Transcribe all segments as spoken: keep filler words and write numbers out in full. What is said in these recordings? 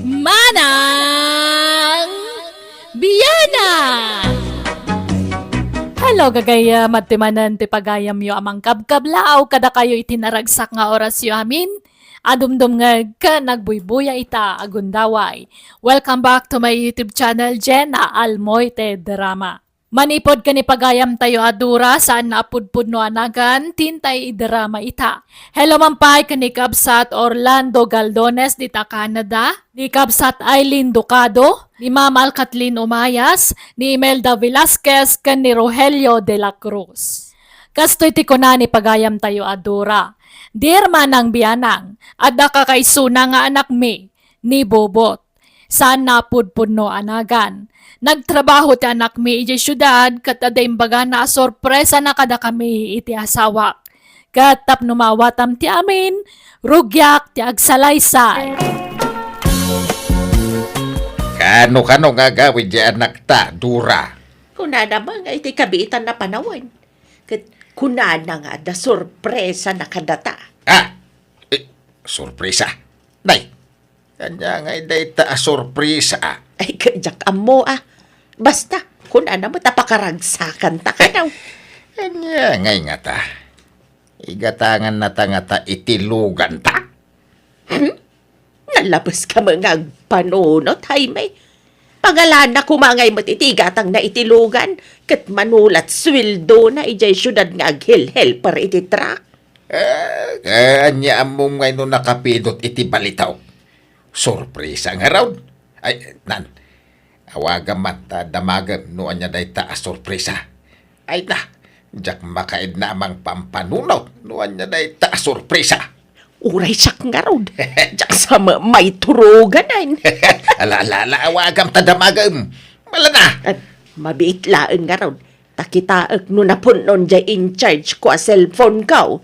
Manang Biana! Hello, gagayam, adtoy manen ti pagayamyo a mangkabkablaaw kadakayo iti naragsak nga orasyo amin. Adumdumngeg ken agbuybuya ita a gundaway. Welcome back to my YouTube channel, Jenna Almoite Drama. Manipud ken ni pagayamtayo a Dora, saan a pudpudno a nagan, ti intay idrama ita. Hello man pay ken ni Kabsat Orlando Galdones dita Canada, ni Kabsat Aileen Ducado, ni Ma'am Al Kathleen Umayas, ni Imelda Velasquez, ken ni Rogelio de la Cruz. Kastoy ti kuna ni pagayamtayo a Dora, Dear Manang Bianang, adda kakaisuna nga anakmi, ni Bobot. Saan a pudpudno a nagan. Nagtrabaho ti anakmi idiay siudad, ket adda imbagana a sorpresana kadakami iti asawak. Ket tapno maawatam ti amin, rugiak ti agsalaysay. Kano-kano nga agawid ti anakta, Dora? Kunana man nga iti kabiitan a panawen. Ket kunana nga adda sorpresana kadata. Ah! Eh, sorpresa? Nay, ania ngay dayta a sorpresa, a? Ay, ket diak ammo, a. Basta, kunana met a pakaragsakanta kano. Ania ngay ngata? Igatangannata ngata iti luganta? Hmm? Nalabeska met nga agpanunot, Jaime. Pangalana koma ngay met iti igatangna iti lugan, ket mano la ti sueldona idiay siudad nga aghelhelper iti truck. Eh, eh, ania ammom ngay no nakapidot iti balitaw? Sorpresa ngarud. Ay, nan, awagam man ta damagem no ania dayta a sorpresa. Ay na, diak makaidna a mangpampanunot no ania dayta a sorpresa. Uray siak ngarud, diak sa ma-, maituruganen. Ala, ala, ala, awagam ta damagem. Malana. Eh, mabiit laeng ngarud. Ta kitaek no napun-on diay in charge ko a cellphone ko.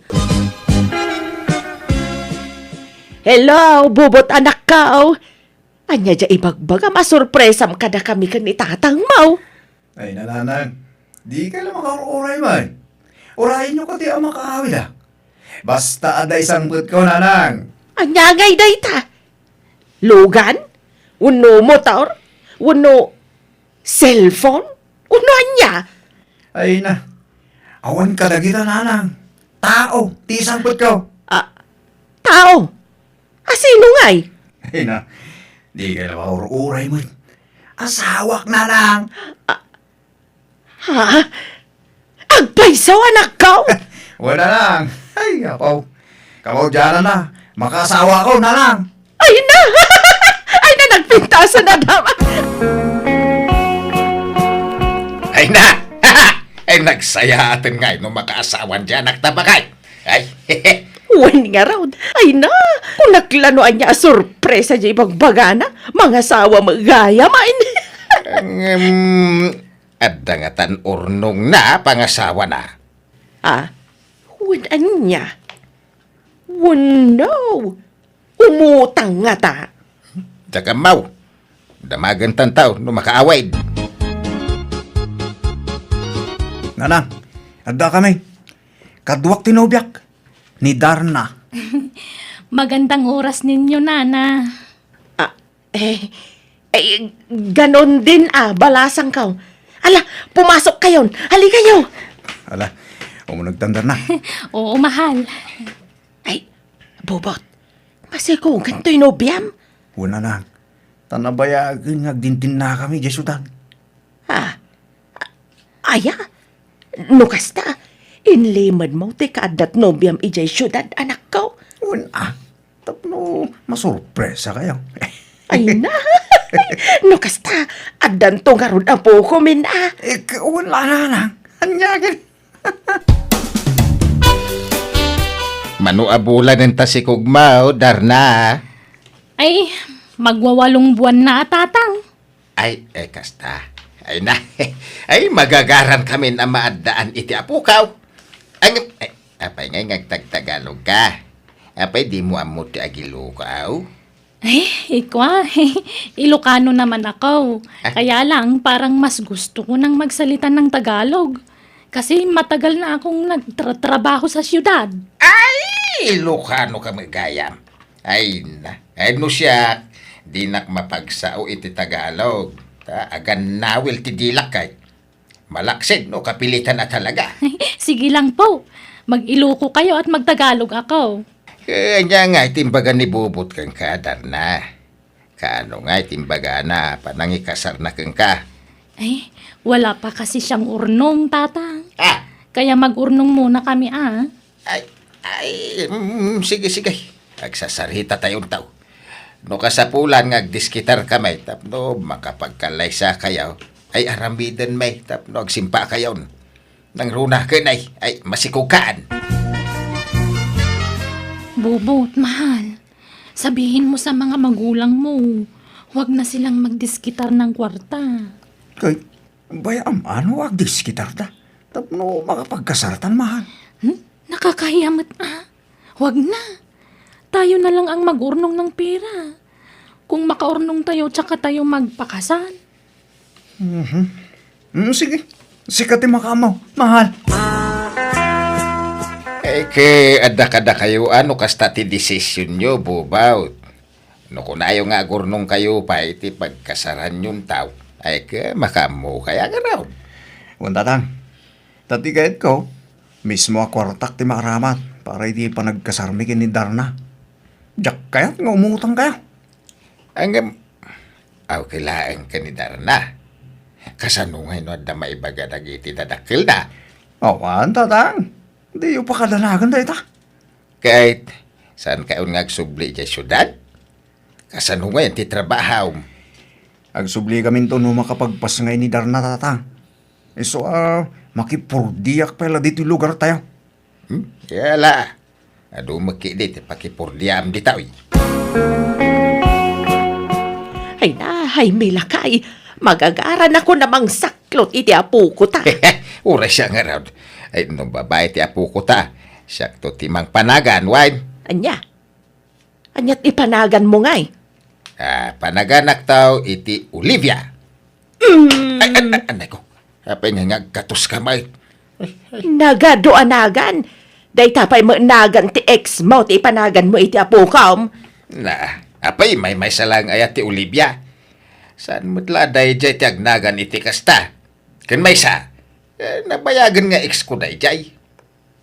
Hello, Bobot anakko. Ania diay ibagbagam a sorpresam kadakami ken ni tatangmo? Ay, nanang, dikay la makaur-uray man. Urayenyo kadi a makaawid, a. Basta adda isangpetko, nanang. Ania ngay dayta? Lugan? Wenno motor? Wenno cellphone? Wenno ania? Ay na, awan kadagita, nanang. Tao ti isangpetko. Ah, tao? A sino ngay? Ay na, dikay la makaur-uray met. Asawak, nanang. Ah, ha? Agpayso, anakko? Wen, nanang. Ay, apo. Kamaudiananna, makaasawako, nanang. Ay na! Ay na, nagpintasan a dama. Ay na! Ay, nagsayaaten ngay no makaasawan diay anakta, bakay. Ay. Wen ngarud. Ay na, kunak la no ania a sorpresa diay ibagbagana. Mangasawa met gayam, ay. Ngem, adda ngatan urnongna a pangasawana. Ah, wen ania? Wenno, umutang ngata? Diak ammo. Damagentanto no makaawid. Nanang, addakami. Kaduak ti nobiak, ni Darna. Magandang oras ninyo, Nana. Ah, eh, eh, ganon din, ah, balasangko. Ala, pumasok kayon. Halikayo. Ala, umunegtan, Darna. Oo, mahal. Ay, Bobot, masikugan toy nobiam? Wen, nanang. Ta nabayagen nga agdindinnakami idiay siudad. Ah, aya? No kasta, inlimedmo ti kaaddat nobiam idiay siudad, anakko? Wen, a. Tapno masorpresakayo. Ay na! No kasta, addanto ngarud a bukomin, a. Eh, k-, wen la, nanang. Ania ket? Mano a bulan ta sikugmo, Darna? Ay, magwawalong buwan na a, Tatang. Ay, eh, kasta. Ay na. Ay, magagarankamin a maaddaan iti apokaw. Ang, ay, apay ngay nga agtagtagalogka? Apay dimo ammo ti agilokaw? Ay, ikwa, Ilocano naman ako. Ah. Kaya lang, parang mas gusto ko nang magsalita ng Tagalog. Kasi matagal na akong nagtratrabaho sa siyudad. Ay, Ilocano ka met gayam. Ay na, ay no siak, dinak mapagsao iti Tagalog. Ta, agannawil ti dilak kay. Malaksid no kapilitan a talaga. Sige lang po. Mag-Iloko kayo at magtagalog ako. Kanya nga iti imbaga ni Bubot kenka, Darna. Kaano nga iti imbagana, panangikasarna kenka? Ay, wala pa kasi siyang urnong, Tatang. Ah! Kaya mag-urnong muna kami, ah. Ay, ay, mm, sige, sige. Agsasarita tayo, taw. No kasapulan nga agdiskitar kami, tapno makapagkalaysa kayo, ay aramiden may, tapno agsimpa kayon. Nangruna ken ay, ay, masikog kaan. Bubot, mahal. Sabihin mo sa mga magulang mo, huwag na silang magdiskitar ng kwarta. Kay, bay-am, ano agdiskitar da? Tapno makapagkasartan, mahal. Hmm? Nakakahiya met, ah. Huwag na. Tayo na lang ang mag-urnong ng pera. Kung makaurnong tayo, tsaka tayo magpakasal. Mhm. Mm, sige. Sika ti makaammo, mahal. Eh, ke, adda kadakayo, ano kasta ti desisyonyo, Bubot? No kunayo nga agurnong kayo pay iti pagkasaranyon, taw. Ay, ke, makaammo kaya, garod? Wen, Tatang. Ta ti kayatko, mismo a kuartak ti maaramat para iti panagkasarmi ken ni Darna. Diak kayat nga umutang kayo. Ngem, aw, kailaen ka ni Darna. Kasano ngay no adda maibaga dagiti dadakkelda? Awan, Tatang. Diyo pakadanagan dayta. Ket, saan kayon nga agsubli idiay siudad? Kasano ngay ti trabahom? Agsubli kaminto no makapagpasngay ni Darna, Tatang. Isu a, makipurdiak pay la ditoy lugar tayo. Hmm? Kaya la, adu met ketdi ti pakipurdiam ditoy. Ay na, ay milakay, magagaran ako na mangsaklot iti apoko ta. Uray siya ngarud. Ay, no babae ti apoko ta, siak to ti mangpanagan, wen? Ania? Ania ti panaganmo ngay? Ah, panaganak taw iti Olivia. Mm. Ay, ay, ay, anay ko. Apay nga nga agkatos ka, may? Nagadu a nagan. Dayta pay met nagan ti ex mo ti ipanaganmo iti apokom. Na, apay maymaysa lang aya ti Olivia? Saan met la daydiay ti agnagan iti kasta? Ken maysa, eh, nabayagen nga ex ko daydiay.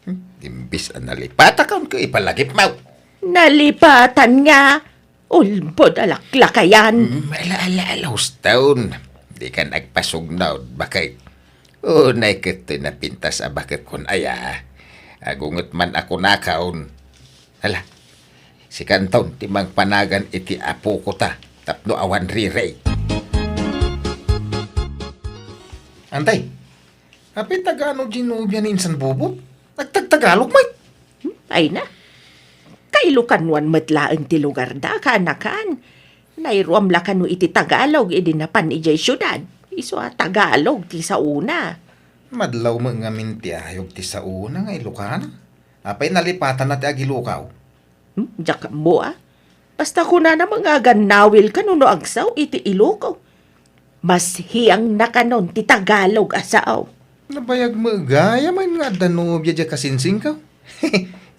Hmm, imbis a nalipatakaon ket ipalagipmaw. Nalipatan nga? Ulbod a laklakayan. Hmm, ala, ala, ala, huston. Dikan agpasugnod, baket. Unay ket toy napintas a baket kon aya. Agunget man a kunakaon. Ala, sikanton ti mangpanagan iti apoko ta tapno awan rirey. Antay, apay taga-ano ti nobia ni Insan Bubot? Nagtagtagalog met. Hmm, ay na. Kailokanuan met laeng ti lugarda, kaanakan. Nairuam la kano iti Tagalog idi napan idiay siudad. Isu a Tagalog ti saona. Madlaw met ngamin ti ayog ti saona nga Ilokana. Apay nalipatanna ti agilokaw? Hmm, diak ammo, a. Basta kunana met nga agannawil kano no agsao iti Iloko. Mas hiang na kanon ti Tagalog a sao. Nabayag met gayam nga adda nobia diay kasinsingko.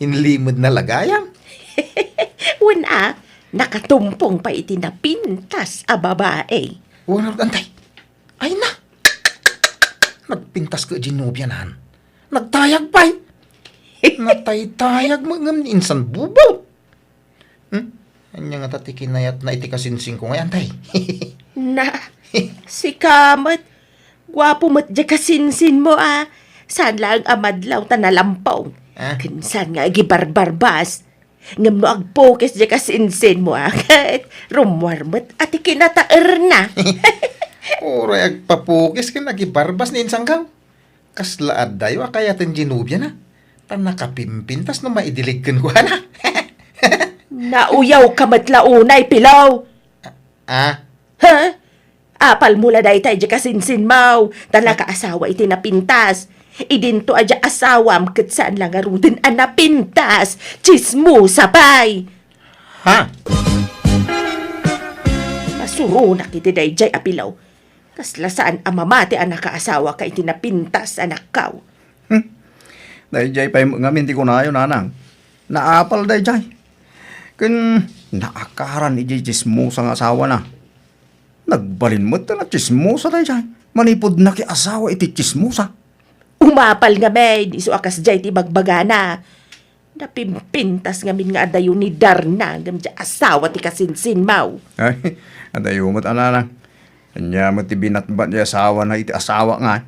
Inlimedna la gayam. Wen a, nakatumpong pay iti napintas a babae. Wen, antay. Ay na! Nagpintas ket diay nobianan. Nagtayag pay. Nataytayag met ngem ni Insan Bubot. Hmm? Ania ngata ti kinayatna iti kasinsingko ngay, antay? Na, sika met. Guapo met diay kasinsinmo, a. Saan laeng a madlaw ta nalampong. Ah? Ken saan nga agibarbarbas. Ngem no agpukis diay kasinsinmo, a, ket rummuar met a ti kinataerna. Uray agpapukis ken agibarbas ni insangkaw. Kasla addayo a kayaten diay nobiana. Ta nakapimpintas no maidilig kenkuana. Nauyawka met la unay, Pilaw. Ah? Ha? Apalmo la dayta idiay kasinsinmo, ta nakaasawa iti napintas. Idinto a diay asawam ket saan la ngaruden a napintas. Tsismosa pay. Ha? Masuronak iti daydiay a Pilaw. Kasla saan a mamati a nakaasawaka iti napintas, anakko. Hmm. Daydiay pay met ngamin ti kunayo, nanang. Naapal daydiay. Ken Naakaran iti tsismosa nga asawana. Nagbalin met ta natsismosa daydiay. Manipud nakiasawa iti tsismosa. Umapal ngamin, isu a kasdiay ti ibagbagana. Napimpintas ngamin nga adayo ni Darna ngem diay asawa ti kasinsinmaw. Ay, adayo met a nanang. Ania met ti binatbat ti asawana iti asawa nga?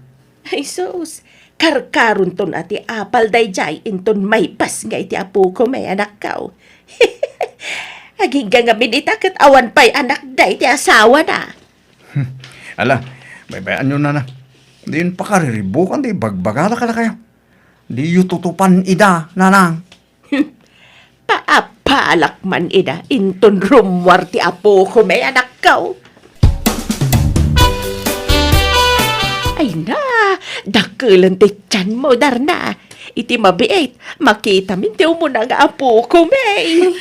Ay sus, karkaronton a ti apal daydiay inton maipas nga iti apokon met, anakko. Agingga ngamin ita ket awan pay anakda iti asawana. Ala, baybay-anyo, nanang. Diyon pakariribukan ti ibagbagada kadakayo. Diyo tutupan ida, nanang. Paapalak man ida inton rummuar ti apokon met, anakko. Ay na, dakelen ti tianmo, Darna. Iti mabiit, makitamin ti umuna nga apokon met.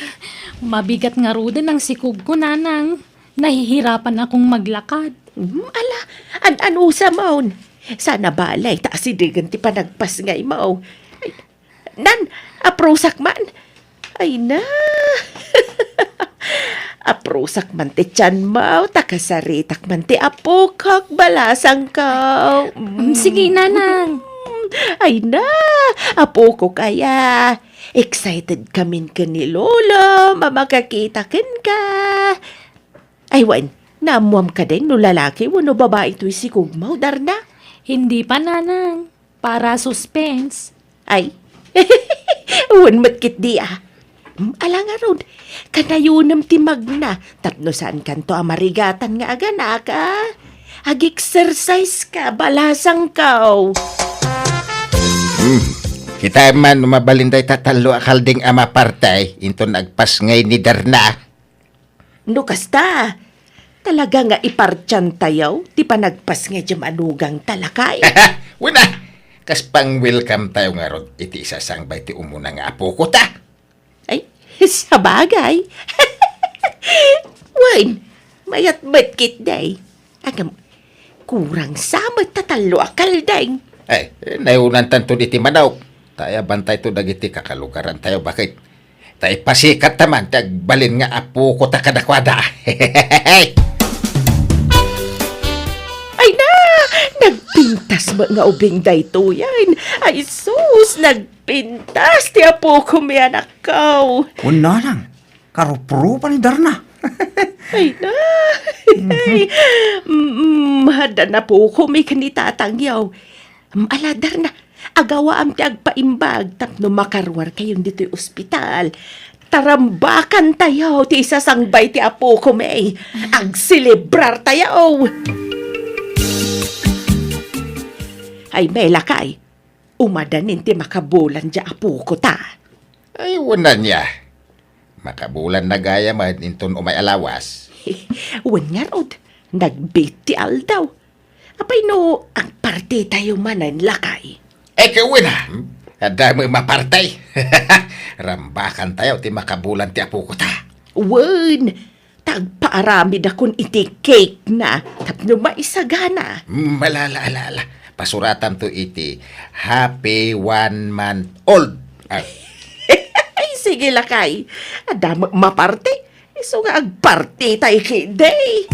Mabigat ngaruden ti sikogko, nanang. Nahihirapan akong maglakad. Hmm, ala, an-anusamon? Saan a balay ta asidegen ti panagpasngaymo. Ay, nan, aprusak man. Ay na. Aprusak man ti tianmo, ta kasaritak man ti apokok, balasangko. Mm, sige, nanang. Ay na, apokok aya. Excited kamin ken ni Lolo a makakita kenka. Ay wen, naammoam kadi no lalaki wenno babai toy sikogmo, Darna? Hindi pa, nanang. Para suspense. Ay, wen met ketdi a. Hmm, ala ngarud, kanayonem ti magna tapno saankanto a marigatan nga aganak a. Ag-exercise ka, balasangko. Hmm. Kitaem man no mabalin dayta tallo a kalding a mapartay inton agpasngay ni Darna. No kasta, talaga nga ipartiantayo ti panagpasngay ti manugangta, lakay. Wen a, kas pang-welcometayo ngarud iti isasangbay ti umuna nga apokota. Ay, sabagay. Wen, mayat met ketdi. Agam, kurang sa met ta tallo a kalding. Ay, eh, nayunantanto iti manok. Ta ayabantayto dagiti kakalugarantayo, baket. Ta ipasikatta man ti agbalin nga apokota kadakuada. Ay na! Nagpintas met nga ubing daytoyen. Ay sus, nagpintas ti apokon met, anakko. Wen, nanang, karuprupa ni Darna. Ay na! Mhm. Mm, adda apokon met ken ni tatangyo. Mm, ala, Darna, agawaam ti agpaimbag tapno makaruarkayon ditoy ospital. Ta rambakantayo ti isasangbay ti apokon met. Agselebrartayo. Ay, met, lakay, umadanin ti makabulan diay apokota. Ay, wen ania. Makabulanna gayam inton umay a lawas. Wen ngarud, nagbiit ti aldaw. Apay no agpartitayo manen, lakay? Ay, wen a. Adda met maparti. Rambakantayo ti makabulan ti apokota. Wen, ta agpaaramidakon iti cake na tapno maisagana. Mm, ala, ala, ala, ala. Pasuratanto iti Happy One Month Old. Ah. Ay, sige, lakay. Adda met maparti. Isu nga agpartitayo ketdi.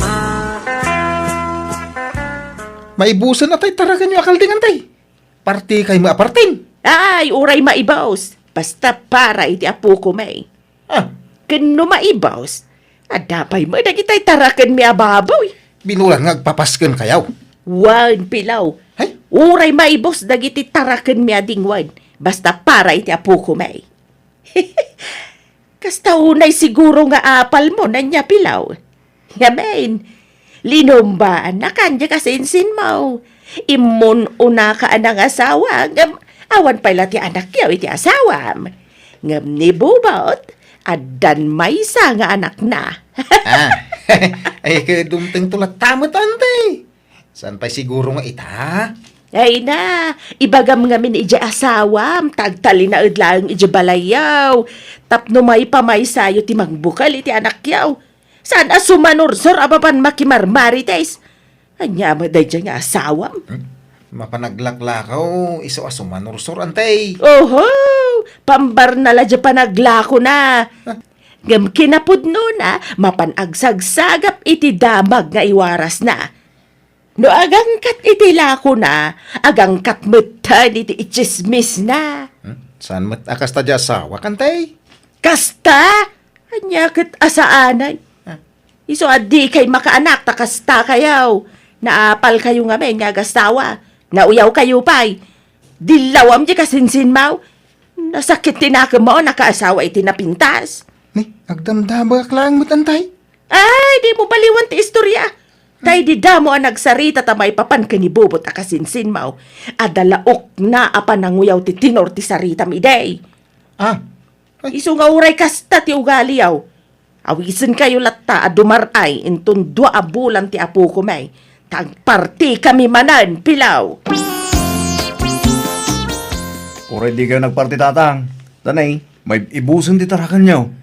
Maibusen a tay tarakenyo a kalding, tay. Partikay met a parten. Ay, uray maibus. Basta para iti apokon met. Ah. Ken no maibus, adda pay met dagiti tarakenmi a baboy. Binulan nga agpapaskenkayo. Wen, Pilaw. Hay? Uray maibus dagiti tarakenmi a dingwen. Basta para iti apokon met. Kasta unay siguro nga apalmo, ania, Pilaw? Ngamin, linumbaannakan diay kasinsinmo. Immun-unaka a nangasawa, ngem awan pay la ti anakyo iti asawam. Ngem ni Bubot, addan maysa nga anakna. Ah, ay, ket dumtengto latta met, ante. Saan pay siguro nga ita? Ay na, ibagam ngamin idiay asawam, ta agtalinaed laeng idiay balayyo. Tapno maipamaysayo ti mangbukel iti anakyo. Saan a sumanursor a mapan makimarmarites? Ania met daydiay nga asawam? Hmm? Mapan aglaklakaw, isu a sumanursor, ante. Oho! Pambarna la diay panaglakona. Ah. Ngem kinapudnona, mapan agsagsagap iti damag nga iwarasna. No agangkat iti lakona, agangkat metten iti itsismisna. Hmm? Saan met a kasta ti asawa, kantay? Kasta? Ania ket a saanen? Ah. Isu a dikay makaanak ta kasta kayo. Naapal kayo ngamin nga agasawa. Nauyaw kayo pay. Dillawam ti kasinsinmaw. Nasakit ti nakemmo a nakaasawa iti napintas. Ni, agdamdamagak laeng met, antay. Ay, di mo baliwan ti istorya. Tay di damo a nagsarita ta maipapan ken ni Bubot a kasinsinmaw. Adda laokna a pananguyaw ti tenor ti saritam idi. Ah, ay. Isu nga uray kasta ti ugaliyo. Awisenkayo latta a dumar-ay inton dua a bulan ti apokami, ta agpartikami manen, Pilaw. Uray dikayo nagparti, Tatang. Danay, maibusen ti tarakenyo.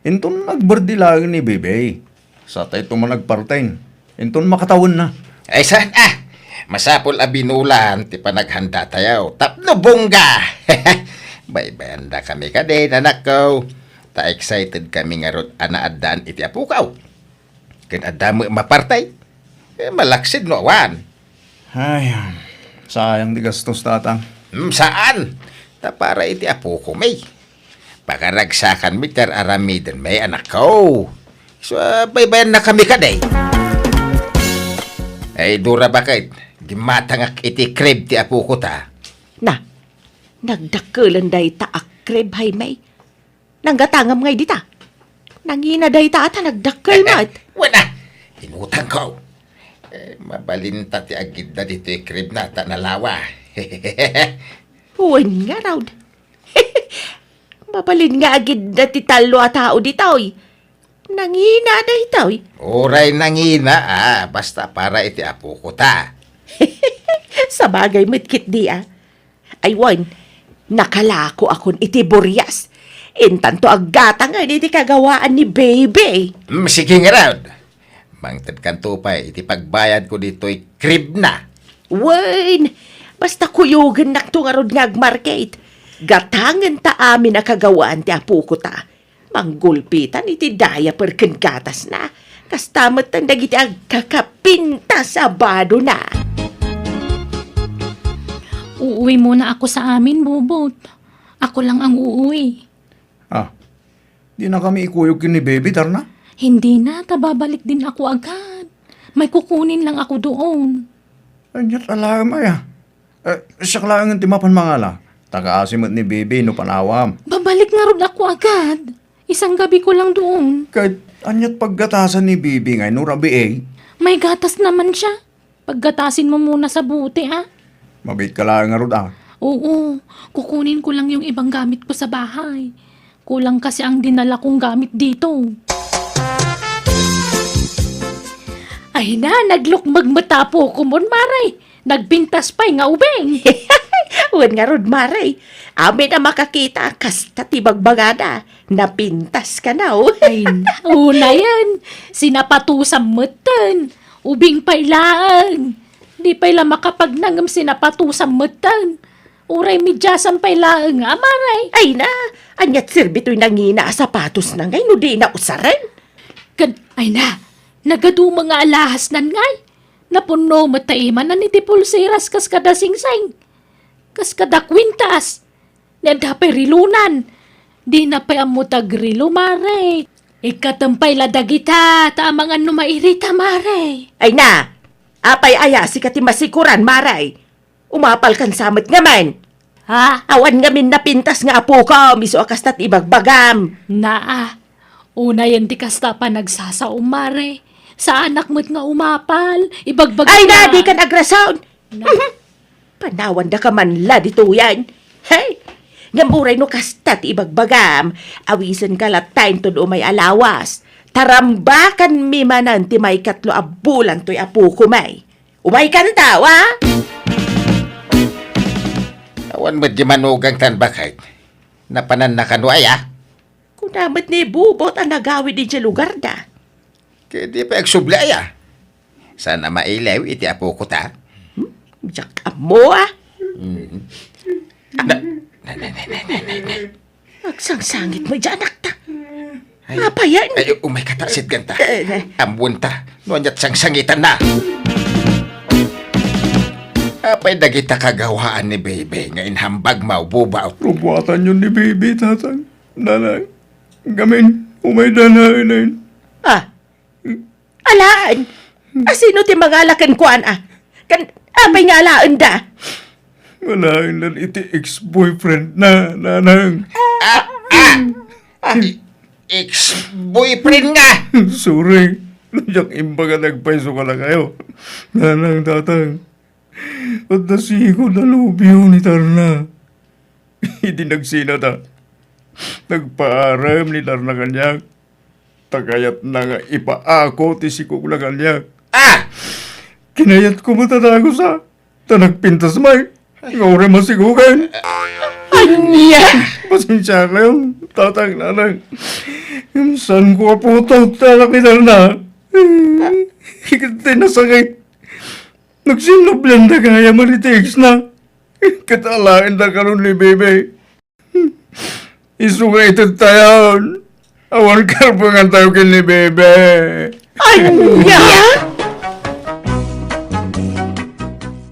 Inton nag-birthday laeng ni Bebe, satayto man agparten. Inton makatawenna. Ay, saan a? Masapul a binulan ti panaghanda tayo. Tapno bongga! Baybayanda kami kadi, anakko. Ta excited kami ngarud a naaddaan iti apokaw. Ken adda met mapartay. Eh, malaksid no awan. Ay, sayang ti gastos, Tatang. Hmm, saan? Ta para iti apokomi. Pakaragsakan mi ti ar-aramiden mi, anakko. So, ah, baybayannakami kadi. Ay, Dora, baket? Gimmatangak iti crib ti apoko ta. Na, nagdakkelen dayta a crib, Jaime. Nanggatangam ngay dita. Nangina dayta a ta nagdakkel met. Wen a, inutangko. Eh, mabalinta ti agidda ditoy crib na ta nalawa. Wen ngarud. Mabalin nga agidda ti tallo a tao ditoy. Nangina daytoy. Uray nangina, ah, basta para iti apoko ta. Sabagay met ketdi, ah. Ay wen, nakalakoakon iti burias. Intanto aggatangen iti kagawaan ni Baby. Mm, sige ngarud. Mangtedkanto pay iti pagbayadko ditoy crib na. Wen, basta kuyogennakto ngarud nga agmarket. Gatangenta amin a kagawaan ti apoko ta. Manggulpitan iti diaper ken gatasna. Kasta metten dagiti agkakapintas a badona. Uuwi muna ako sa amin, Bubot. Ako lang ang uuwi. Ah, di na kami ikuyog ken ni Baby, Darna? Hindi na, ta babalik din ako agad. May kukunin lang ako doon. Ania't alaem aya? Eh, siak laengen ti mapan mangala. Tagaasi met ni Bibi no panawam. Babalik ngarud ako agad. Isang gabi ko lang doon. Ket ania't paggatasan ni Bibi ngay no rabii? May gatas naman siya. Paggatasin mo muna sa bote, ha? Mabiit ka laeng ngarud, ah. Oo, kukunin ko lang yung ibang gamit ko sa bahay. Kulang kasi ang dinala kong gamit dito. Ay na, naglukmeg met a apokon, Mare. Nagpintas pay nga ubing. Wen ngarud, Mare. Amin a makakita, kasta ti bagbagada. Napintas kano. Ay na, unayen. Sinapatusan metten. Ubing pay laeng. Di pay la makapagnangem sinapatusan metten. Uray mediasan pay laeng, a, Mare. Ay na, ania't serbi toy nangina a sapatosna ngay no dina usaren? Ken, ay na, nagaduma nga alahasnan ngay. Napunno met ta imanan iti pulseras kas kada singsing. Kas kada kwintas. Ni adda pay relonan. Dina pay ammo ti agrelo, Mare. Ikkatem pay la dagita, ta amangan no mairita, Mare. Ay na, apay aya sika ti masikuran, Mare? Umapalkan sa met ngamin. Ha? Awan ngamin napintas nga apokom, isu a kasta ti ibagbagam. Naa, unayen ti kasta a panagsasaom, Mare. Saanak met nga umapal, ibagbagam. Ay na, dikan agrason. Na. Panawandaka man la ditoyen. Hey! Ngem uray no kasta ti ibagbagam, awisenka latta inton umay a lawas. Tarambakanmi manen ti maikatlo a bulan toy apokomi. Umaykanto, a? Awan met di manugangtan, baket? Napananna kano aya? Kuna met ni Bubot a nagawid idiay lugarda. Ket di pay agsubli aya? Saan a mailew iti apoko ta? Hmm? Diak ammo, a? Mm. Na, na, na. Agsangsangit met diay anakta. Ay, apay, ay, umay kata, sitganta. Eh, eh. Ammonta, no ania't sangsangitanna. Apay dagita kagawaan ni Bebe nga inhambag mo, Bubaw? Rubuatanyon ni Bebe, Tatang. Nanang, gamin, umay danaenen. Ah, alaen. Asino ti mangala kenkuana? Kan, apay nga alaenda? Alaen iti ex-boyfriend na, Nanang. Ah, ah! Ex-boyfriend nga! Sorry. Diak imbaga nga agpayso kadakayo, Nanang, Tatang. Adda sigud a nobio ni Tarna. Idi nagsinata, nagpaarem ni Tarna kaniak. Ta kayatna nga ipaako ti sikogna kaniak. Ah! Kinayatko met a dagusa, ta nagpintas met nga uray masigogan. Ania? Pasensiakayon, Tatang, Nanang. Ngem saanko a putot ti anak ni Tarna. Ket ti nasakit, nagsinnublianda gayam iti ex-na. Ket alaenda karon ni Bebe. Isu nga itedtayon. Awan karbengantayo ken ni Bebe. Ania?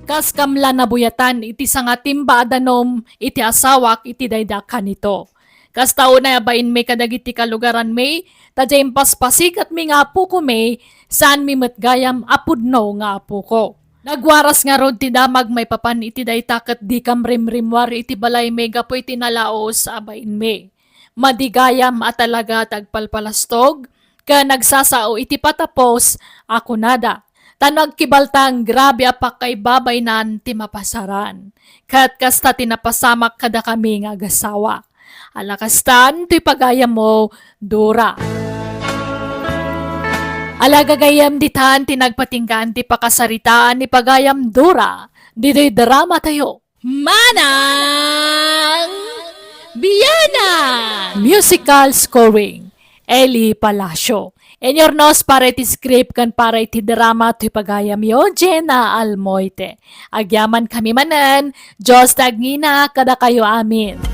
Kaskam la nabuyatan iti sangatimba a danum iti asawak iti daydi a kanito. Kasta unay a bainmi kadagiti kalugaranmi, ta diay impaspasikatmi nga apokomi, saanmi met gayam a pudno nga apoko. Nagwaras ngarud ti damag maipapan iti dayta ket dikam rimrimmuar iti balaymi gapu iti nalaus a bainmi. Madi gayam a talaga ti agpalpalastog ken nagsasao iti patapos a kunada. Ta no agkibaltang, grabe a pakaibabainan ti mapasaran. Ket kasta ti napasamak kadakami nga agasawa. Ala kastan toy pagayammo, Dora. Ala gagayyem, ditan ti nagpatinggaan ti pakasaritaan ni pagayam Dora ditoy dramatayo. Manang Biana! Musical scoring, Eli Palacio. Inyurnos para iti script ken para iti drama toy pagayamyo, Jenna Almoite. Agyamankami manen, Dios ti agngina kadakayo amin.